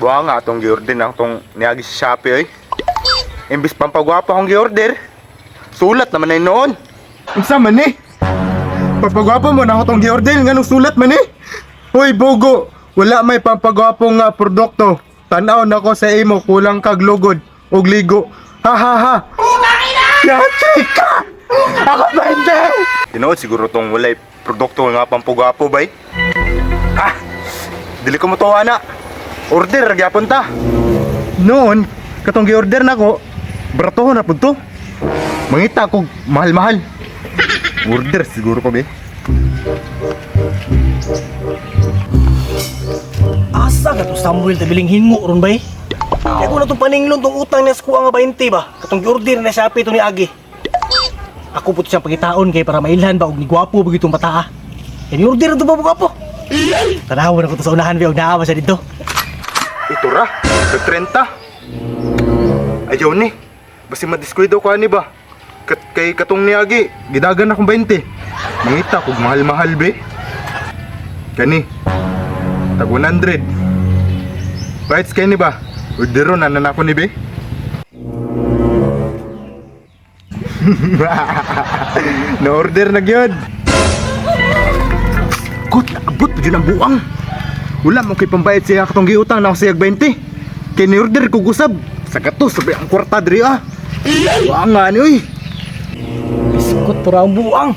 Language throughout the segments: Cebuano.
Buha nga atong giorder na atong niagi sa Shopee oy. Imbis pampagwapo akong giorder. Sulat naman na yun noon. Unsa man ni? Pampagwapo mo na ako tong giorder nganong sulat man eh. Hoy Bogo, wala may pampagwapo nga produkto. Tan-aw nako sa imo kulang kag lugod og ligo. Ha ha ha. Yati ka! Ako ba hindi? Tinuod siguro tong walay produkto nga pampugwapo bay. Ha? Dili ko motuwa na. Order gyapon ta. Noon, katong gi-order nako, baratuhon na pud to. Mangita kog mahal-mahal. Order siguro pa be. Asa ka to Samuel tabiling hingo ron bay? Kaya ko na itong paninglon tong utang niya sa kuha nga 20 ba? Katong giorder na Shopee to ni Agi. Ako po to siyang pagitaon kay para mailhan ba og ni gwapo ba gitong bataa. Kaya ni order na to ba gwapo? Tanawan ako to sa unahan ba og naa ba siya dito. Ito ra, sa 30. Ayaw ni. Basi madiskuido ko ani ba? Kat kay katong niagi, gidagan akong 20. Mangita kog mahal-mahal be. Kani. Tag 100. Bites kay ni ba? Ordero na na nako ni be. Na-order na gyud. Kot, naabot pa dyan ang buang. Wala mo kay pambayad siya katong giutang na ako siya 20. Kay ni-order ko gusab. Sa gato, sabi ang kwarta diri ah. Wa nga ni oy. Biskot to ra ang buang.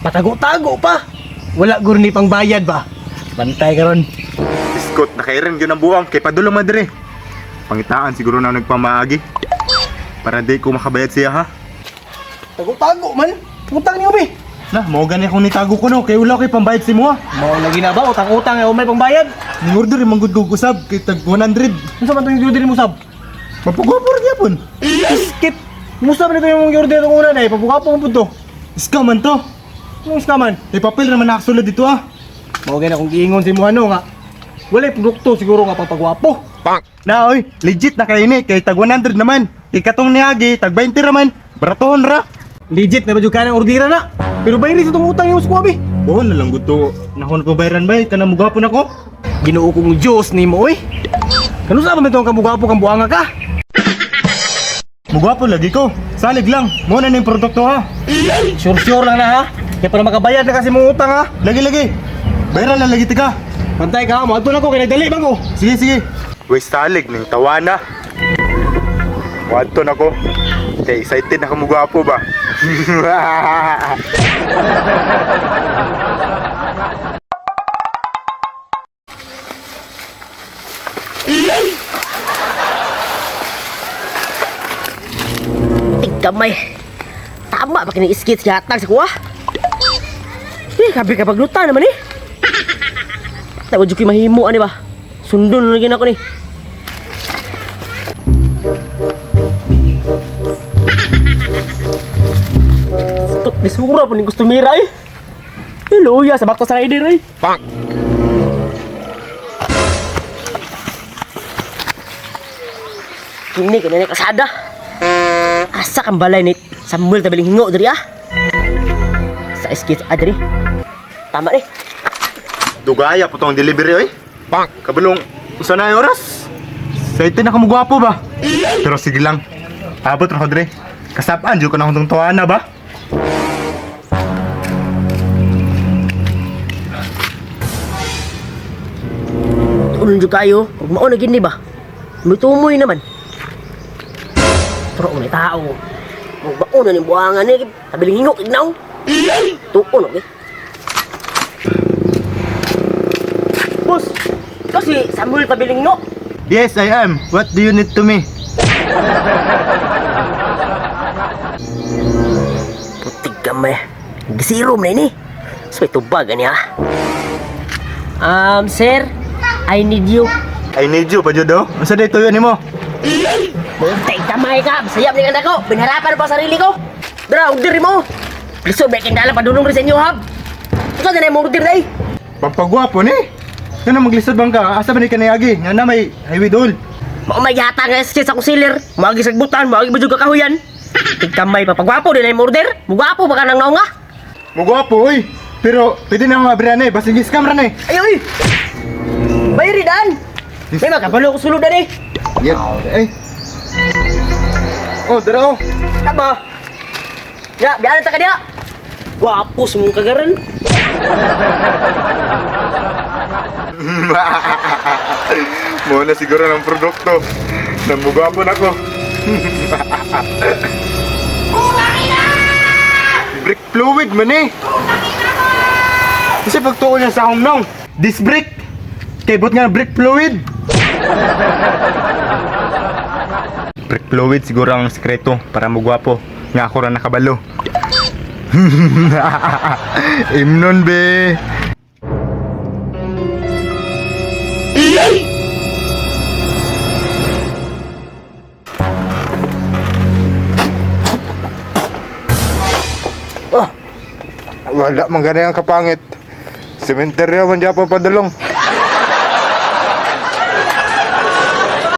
Patago-tago pa. Wala gur ni pang bayad ba? Bantay karon. Biskot, nakairan yun ang buang kay padulong man diri. Pangitaan siguro na nagpamaagi. Para di ko makabayad siya ha. Tago-tago man. Utang niyo be. Na, mao gani akong nitago ko no kay wala kay pambayad si mo. Mao lagi na ba utang-utang ay umay pang bayad? Ning order manggod ko usab kay tag 100. Unsa man tong giorder mo sab? Mapugwapo ra gyapon. Iskit! Musta man ito yung order itong una na eh? Pabukapo mo po to. Scam man to. Anong iskaman? May papel ra man nakasulod dito ah. Mao na kung giingon si Muhano nga. Walay produkto siguro nga pampagwapo. Na oy, legit na kay ni kay tag 100 naman. Kay katong niagi tag 20 ra man. Baratohon ra. Legit na ba jud ka ng ordira na? Pero bayri sa itong utang yung squabi. Oo na lang gusto. Nako na bayaran bay kanang mugapon ako. Ginoo kong Diyos ni mo oy. Kano sa ba itong kamugwapo kang buanga ka? Mugwapo lagi ko. Salig lang. Mo na ning produkto ha. Sure sure lang na ha. Kaya para makabayad na kasi mong utang ha. Lagi lagi. Bayaran lang lagi tika. Pantay ka, mo na ko kay nagdali bang ko. Sige sige. Way salig ning tawana. Wadto na ko. Kay excited na kamugwapo ba. Tigkamay. Tama ba kini iskit sa hatag sa kuha? Eh, kabi ka pagluta naman eh. Tawa jud ko'y mahimo ani ba? Sundon lagi na ako ni. Stot, bisura po ni gustumira eh. Eh, luya sa bakto sa rider eh. Pak. Kini kini ni kasada. Asa kang balay ni Samuel tabiling hingo diri ah. Sa iskit adri. Tama ni. Dugaya po tong delivery oy. Pak. Kabulong usa na yung oras. Excited na kamugwapo ba? Pero sige lang. Abot ra ko dre. Kasapaan jud ko na akong tawana ba? Tulon jud kayo. Ug mao na gini ba? Mutumoy naman. Pero may tao. Ug mao na ning buangan ni tabiling hingo ignaw. Tuon okay. Boss, kasi Samuel tabiling hingo. Yes, I am. What do you need to me? Putig kamay. Gisirom na ini. So ito bag ani ha. Sir, I need you. I need you pa jud oh. Unsa day tuyo nimo? Putig kamay ka. Sayap ni kanda ko. Binharapan pa sarili ko. Dara, order mo. Lisod ba kindala padulong rin sa inyo hab. Ikaw na mo order day. Pampagwapo ni. Kana maglisod bang ka? Asa ba ni kanayagi? Nga na may highway dol. Mao may yata nga SK sa kusiler. Maagi sa butan, maagi ba jud kakahuyan. Tigkamay pa pagwapo din ay mo order. Mugwapo ba ka nang naong ah? Mugwapo oy. Pero pwede na akong abrihan eh. Basig scam ra na eh. Ay oy. Bayri dan. May makabalo ko sulod ani. Yep. Eh. Oh, dara oh. Tama. Ya, biaran ta ka diha. Gwapo sa mong kagaran. Mo na siguro ng produkto. Namugapon ako. Brake fluid man eh. Kasi pagtuon niya sa akong nong. Disc brake. Kay but nga brake fluid. Brake fluid siguro ang sekreto para mugwapo. Nga ako ra nakabalo. Imnon be. Wala man ganyan ang kapangit. Sementeryo man dyan pa padulong.